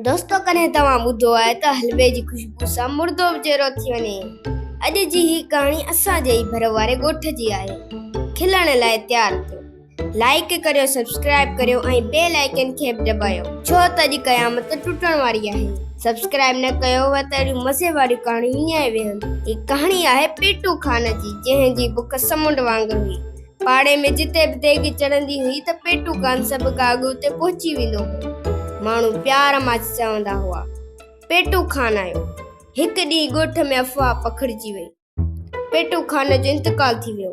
دوستو ڪڏهن توهان ٻڌو آهي ته حلوي جي خوشبو سان مردو به جيئرو ٿي وڃي. اڄ جي هي ڪهاڻي اسان جي ئي ڀر واري ڳوٺ جي آهي. کلڻ لاء تيار ٿيو. لائيڪ ڪريو سبسڪرائيب ڪريو ۽ بيل آئيڪن کي به دٻايو ڇو ته اڄ قيامت ٽٽڻ واري آهي. سبسڪرائيب نه ڪيو هو ته اهڙيون مزي واريون ڪهاڻيون وڃائي ويهندو. هي ڪهاڻي آهي پيٽو خان جي جنهن جي بک سمنڊ وانگر هئي. پاڙي ۾ جتي به ديڳ چڙهندي هئي ته پيٽو خان سڀ کان اڳ اتي پهچي ويندو هو. ماڻهو پيار مان چوندا هئا، پيٽو خان آيو. هڪ ڏينهن ڳوٺ ۾ افواهه پکڙجي وئي. پيٽو خان جو انتقال ٿي ويو.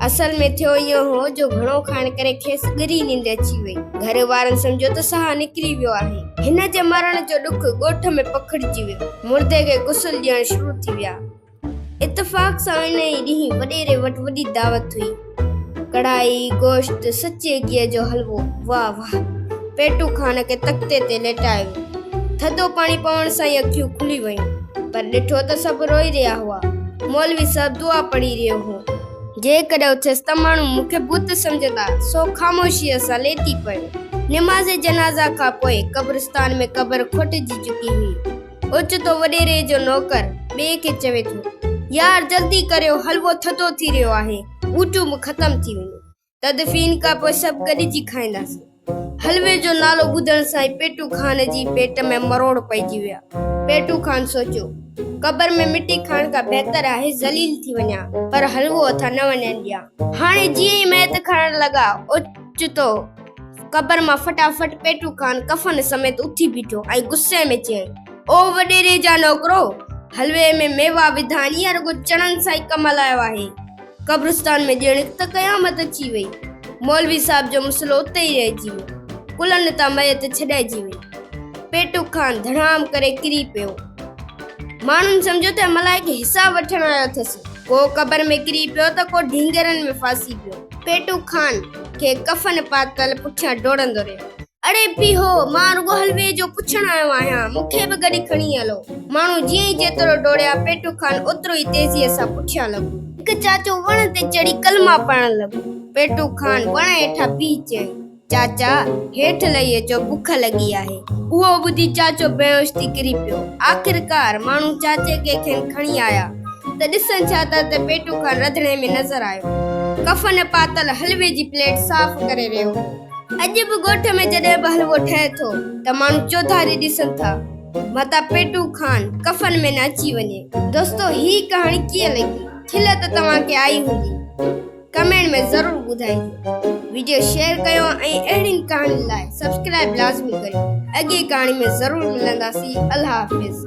اصل ۾ ٿيو ائين هو جو گهڻو کائڻ ڪري کيس ڳري ننڊ اچي وئي. گهر وارن سمجهيو ته ساهه نڪري ويو آهي. هن جي مرڻ جو ڏک ڳوٺ ۾ پکڙجي ويو. مردي کي غسل ڏيڻ شروع ٿي ويا. اتفاق سان ان ئي ڏينهن وڏيري وٽ وڏي دعوت هئي. ڪڙهائي، گوشت، سچي گيهه جو حلوو، واهه واهه! پيٽو خان کي تختي تي ليٽايو ويو. ٿڌو پاڻي پوڻ سان ئي اکيون کلي ويون، پر ڏٺو ته سڀ روئي رهيا هئا. مولوي صاحب دعا پڙهي رهيو هو. جيڪڏهن اٿيس ته ماڻهو مون کي ڀوت سمجهندا، سو خاموشيء سان ليٽي پيو. نماز جنازه کان پوء قبرستان ۾ قبر کوٽجي چڪي هئي. اوچتو وڏيري جو نوڪر ٻئي کي چوي ٿو، يار جلدي ڪريو حلوو ٿڌو ٿي رهيو آهي، ٻوٽيون به ختم ٿي وينديون. تدفين کان پوء سڀ گڏجي کائينداسين. حلوي جو نالو ٻڌڻ سان ئي پيٽو خان جي پيٽ ۾ مروڙ پئجي ويا. پيٽو خان سوچيو، قبر ۾ مٽي کائڻ کان بهتر آهي ذليل ٿي وڃان پر حلوو هٿان نه وڃڻ ڏيان. هاڻي جيئن ئي ميت کڻڻ لڳا، اوچتو قبر مان فٽافٽ پيٽو خان ڪفن سميت اٿي بيٺو ۽ غصي ۾ چيائين، او وڏيري جا نوڪرو! حلوي ۾ ميوا وڌائڻ يا رڳو چڻن سان ئي ڪم هلايو آهي؟ قبرستان ۾ ڄڻڪ ته قيامت اچي وئي. مولوي صاحب جو مصلو اتي ئي رهجي ويو. ڪلهن تان ميت ڇڏائجي وئي. پيٽو خان ڌڙام ڪري ڪري پيو. ماڻهن سمجهيو ته ملائڪ حساب وٺڻ آيو اٿس. ڪو قبر ۾ ڪري پيو ته ڪو ڍينگرن ۾ ڦاسي پيو. پيٽو خان کي ڪفن پاتل پٺيان ڊوڙندو رهيو. اڙي بيهو، مان رڳو حلوي جو پڇڻ آيو آهيان، مون کي به گڏ کڻي هلو. ماڻهو جيئن ئي جيترو ڊوڙيا، پيٽو خان اوترو ئي تيزيء سان پٺيان لڳو. هڪ چاچو وڻ تي چڙهي ڪلما پڙهڻ لڳو. پيٽو خان وڻ هيٺان بيهي چيائين. چاچا، هيٺ لهي اچو، بک لڳي آهي. اهو ٻڌي چاچو بيهوش ٿي ڪري پيو. آخرڪار ماڻهو چاچي کي کين کڻي آيا ته ڏسن ڇا ته اتي پيٽو خان رڌڻي ۾ نظر آيو. ڪفن پاتل حلوي جي پليٽ صاف ڪري رهيو هو. اڄ به ڳوٺ ۾ جڏهن به حلوو ٺهي ٿو ته ماڻهو چوڌاري ڏسن ٿا، متان پيٽو خان ڪفن ۾ نه اچي وڃي. دوستو هي ڪهاڻي ڪيئن لڳي؟ کل ته توهان کي آئي هوندي. ڪمينٽ ۾ ضرور ٻڌائجو. ويڊيو شيئر ڪيو ۽ اهڙين ڪهاڻين لاء سبسڪرائب لازمي ڪريو. اڳئين ڪهاڻي ۾ ضرور ملنداسين. الله حافظ.